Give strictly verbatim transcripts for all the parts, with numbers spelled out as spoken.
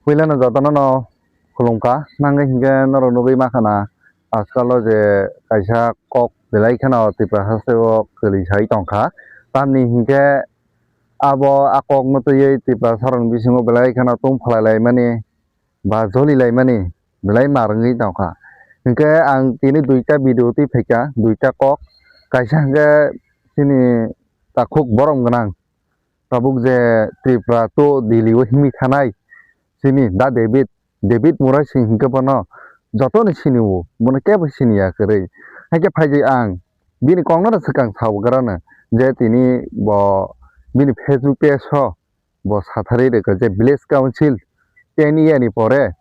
Puilano jotono no khulumkha, nangwi hinkhe norok nugwi mankha na, ajkal o je kaisa kok belai kheno Tripura haste o kwrwi sai tongkha, tamni hinkhe abo a kok no twiwi Tripura sarokni bisingo belai kheno tong phalai laimani ba joli laimani belai mar wngwi tongkha. Hinkhe ang tini duita video twi phaikha, duita kok, kaisa hinkhe chini takhuk borom gwnang tabuk je Tripura to Delhi o himwi thanai simi da David, David Murai Singh hinkhe bono jotono sinio, bono kebo siniya kwrwi. Haikhe phaidi ang bini kokno swkang sabugrano je tini bo bini Facebook page o bo satharwi rwkha je village council ten year ni pore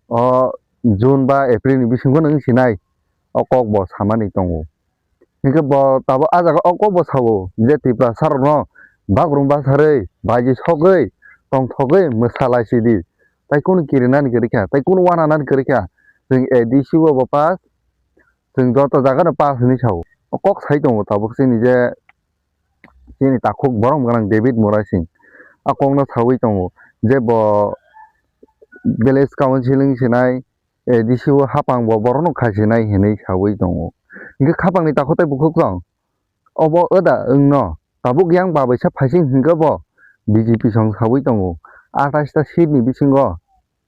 o June ba April ni bisingo nwng sinai o kok bo samani tongo. Hinkhe bo tabuk ah jaga o kok bo sao je Tiprasa rokno bagrum basarwi baji sogwi tongthogwi mwsa lai sidi. Tai kunu kirinani kwrwi kha, tai kunu wananani kwrwi kha. Chwng A D C o bo pass, chwng joto jaga no pass hinwi sao. O kok sai tongo tabuk chini je chini takhuk borom gwnang David Murai Singh. A kokno saui tongo je bo village council wng sinai, A D C o hapang bo borokno khasinai hinwi saui tongo. Hinkhe khapangni takhuk tei bukhuk chwng obo wda wngno tabuk yang babaisa phaising hinkhe bo B J P song saui tongo. Atais ta seat ni bisingo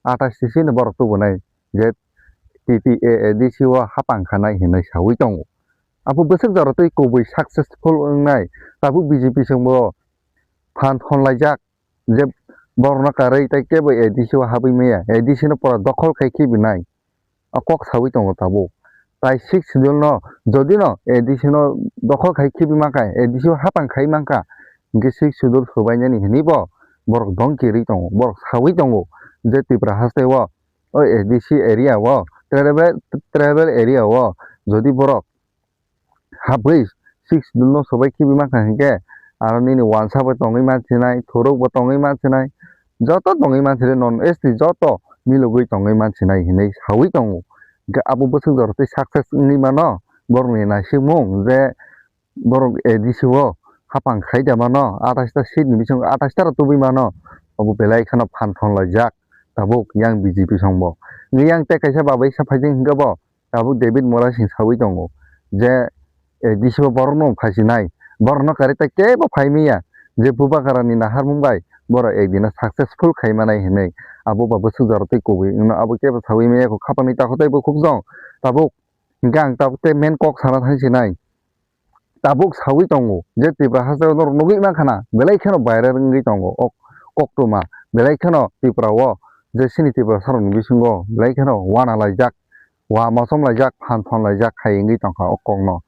atais ta seat ni borok tubunai je T T A A D C o hapang khanai hinwi saui tongo. Abo bwswk jora tei kubui successful wngnai tabuk B J P song bo phan thon laijak. Je borokno karwi tei kebo A D C o habwi maya, A D C no pura dokhol khai khibi nai. O kok saui tongo tabuk. Tai sixth schedule no, jodi no A D C no dokhol khai khibi mankha, A D C o hapang khai mankha, hinkhe sixth schedule swbainani hinwi bo borok dong kirwi tongo, borok saui tongo je Tripura haste o, o A D C area o, tribal, tribal area o jodi borok habwi sixth schedule no swbai khibi mankha hinkhe aro nini wansa bo tongwi mansinai, thuruk bo tongwi mansinai, joto tongwi mansinai, non S T joto milogwi tongwi mansinai hinwi saui tongo. Hinkhe abo bwswk jora tei success wngwi mano borokni naisikmung je borok A D C o hapang khai da mano, atais ta seat ni bisingo atais ta rok tubui mano, abo belai kheno phan thon laijak tabuk yang B J P song bo. Yang tei kaisa babaisa phaising hinkhe bo tabuk David Murai Singh saui tongo je A D C o borokno phasinai, borokno karwi tei kebo phai maya je Bubagrani naharmung bai borok ekdino successful khai manai hinwi. Abo ba bwswk jora tei kubui wngno abo kebo saui maya kho khapangni takhuk tei bukhuk chwng tabuk. Hinkhe ang tabuk tei main kok sana thang sinai. Tabuk saui tongo je Tripura haste o norok nugui mankha na belai kheno viral wngwi tongo o koktwma, belai kheno Tripura o je chini Tiprasa rokni bisingo belai kheno wana laijak, wa mosom laijak, phan thon laijak hai wngwi tongkha o kokno.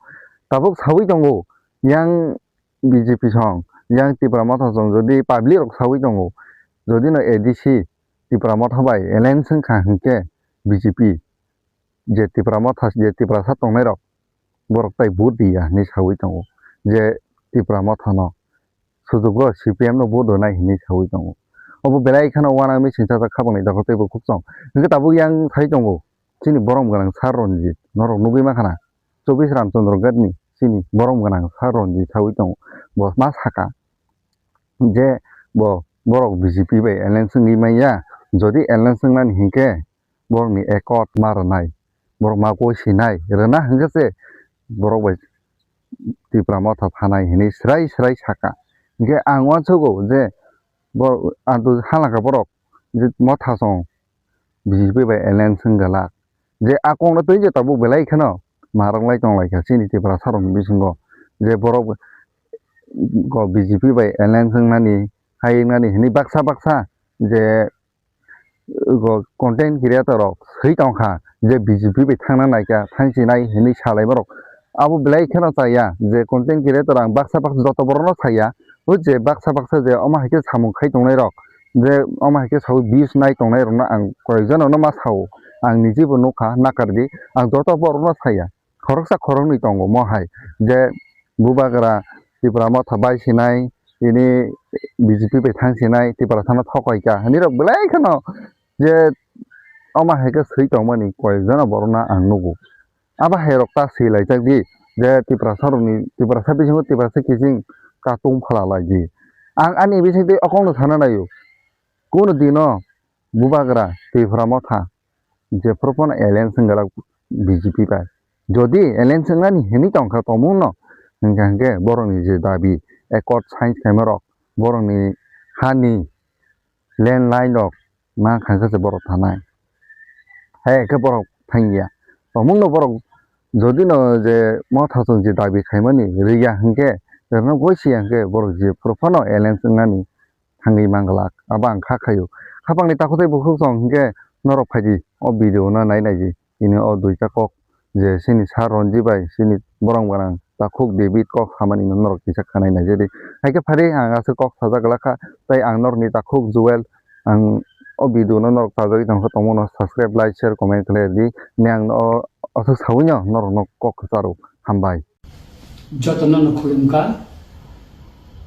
Tabuk saui tongo yang B J P song, yang Tipra Motha song jodi public rok saui tongo, jodi no A D C Tipra Motha bai alliance wngkha hinkhe B J P je Tipra Motha je Tiprasa tongnai rok borok tai vote riya hinwi saui tongo je Tipra Motha no sujugo C P M no vote rwnai hinwi saui tongo. Obo belai kheno uanamwi singsa jak khapangni dokhor tei bukhuk chwng. Hinkhe tabuk yang sai tongo chini borom gwnang Sir Ranjit, norok nugui mankha na chobbish Ramchandra Ghat ni chini borom gwnang Sir Ranjit saui tongo. Bo ma saka je bo borok B J P bai alliance wngwi manya, jodi alliance wngnani hinkhe borokni accord ma rwnai, borok ma goi sinai rwna hinkhe se borok bai Tipra Motha thanai hinwi swrai swrai saka. Hinkhe ang uansugo je bo-, ang to halaka borok je Motha song B J P bai alliance wng glak. Je a kokno twi je tabuk belai kheno ma rwk lai tong lai kha chini Tiprasa rokni bisingo. Je borok go B J P bai alliance wngnani, hai wngnani hinwi baksa baksa je go content creator rok swi tong kha je B J P bai thangna nai kha, thang chinai hinwi salai borok. Abo belai kheno chaya je content creator ang baksa baksa joto borok no saya, o je baksa baksa je omo hai khe samung khai tongnai rok, je omo hai khe saui views nai tongnai rok no ang koyek jano no ma sao, ang niji bo nukha nakardi, ang joto borok no saya. Khoroksa khoroknwi tongo mo hai je Bubagra Tipra Motha bai sinai, tini B J P bai thang sinai, Tiprasa no thokoi kha hinwi rok belai kheno je omo hai khe swi tongmani koyek jano borok no ang nugo. Abo hai rok ta swi lai jak di je Tiprasa rokni, Tiprasa bisingo Tiprasa kiching ta tong phala lai di. Ang ani bising twi o kokno sana naio. Kunu dino bubagra Tipra Motha jephuru phano alliance wng glak B J P bai. Jodi alliance wngnani hinwi tongkha tongmungno, hwnkha hwnkhe borokni je dabi accord sign khaimarok, borokni hani land line rok ma khankha se borok thanai. Hai khe borok thangya. Tongmungno borok jodi no je Motha chwng je dabi khaimani rwya hwnkhe, rwna goi siya hwnkhe borok jephuru phano alliance wngnani thangwi manglak. Abo ang kha khaio. Khapangni takhuk tei bukhuk tong hwnkhe norok phaidi o video no nai naidi. Ini o duita kok je sini Sir Ronji bai sini borong gwnang takhuk David kok samani no norok kisa khanai naijadi. Hai khe phari ang aswk kok sajak glak kha, tei ang norokni takhuk Joel ang o video no norok chajagwi tongkha tongmano subscribe, like, share, comment khlai di. Ni ang o aswk sawi no norok no kok kwcharo. Hambai. Jotono no khulumkha.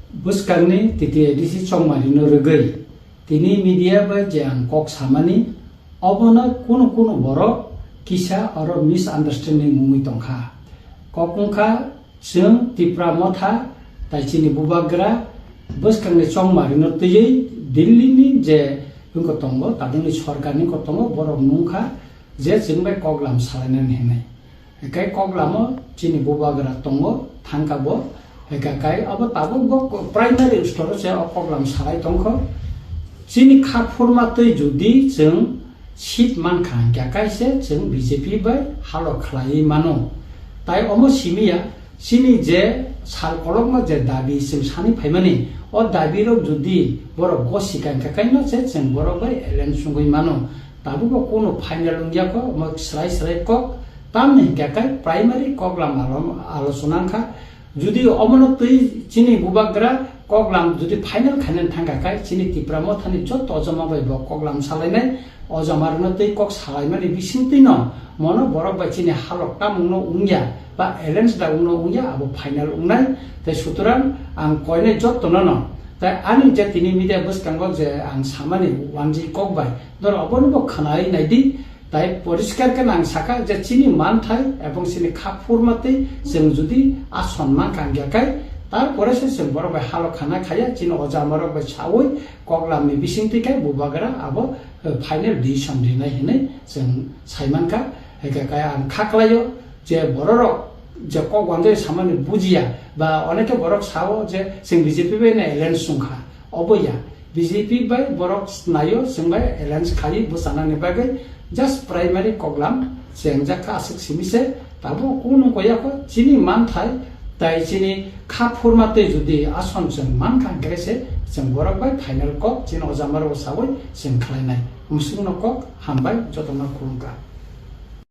Bwskangni T T A D C chongmarino rwgwi tini media bai je ang kok samani, obono kunu kunu borok kisa oro misunderstanding wngwi tongkha. Kok wngkha chwng Tipra Motha tai chini bubagra bwskangni chongmarino twiwi Delhi ni je wngkha tongo, tabukni sorkarni wngkha tongo, borok nungkha je chwng bai koklam salainani hinwi. Hinkhe koklamo chini bubagra tongo, thangkha bo. Hinkhe kai abo tabuk bo primary store se o koklam salai tongkho. Chini kha phurma twi jodi chwng seat mankha hinkhe kai se chwng B J P bai halo khlaiwi mano. Tai omo simiya chini je sal kolokma je dabi chwng sani phaimani, o dabi rok jodi borok gosi ka hinkhe kai no se chwng borok bai alliance wngwi mano. Tabukbo kunu final wngya kho, omo srai srai kok. Tamni hinkhe kai primary koklam alo-, alochona wngkha. Jodi omono twi chini bubagra koklam jodi final khainani thangkha kai, chini Tipra Mothani joto ojama bai bo koklam salainai, ojama rokno twi kok salaimani bisingtwino mono borok bai chini halok tamungno wngya, ba alliance da wngno wngya, abo final wngnai. Tei sutorang ang koinai jotono no, tei ani je tini media bwskango je ang samani wanjwi kok bai, norok abono bo khwnai naidi. Tai poriskar khe ang sakha je chini manthai ebong chini kha phurma twi chwng jodi ason mankha hinkhe kai, tarpore se chwng borok bai halok khana khaya, chini oja amarok bai sawi koklamni bisingtwi kai bubagra abo, eh, final decision rinai hinwi chwng saimankha. Hinkhe kai ang kha klaio je bororok je kok wanjwi samani bujiya ba onekhe borok sao je chwng B J P bai no alliance wngkha. Obo ya, B J P bai borok naio, chwng bai alliance khaiwi bwchanani bagwi just primary koklam chengjak kha aswk simi se, tabuk kunu koya kho chini manthai tai chini kha phurma twi jodi ason chwng mankha hinkhe se chwng borok bai final kok chini oja amarok sawi chwng khlainai. Musukno kok hambai, jotono khulumkha.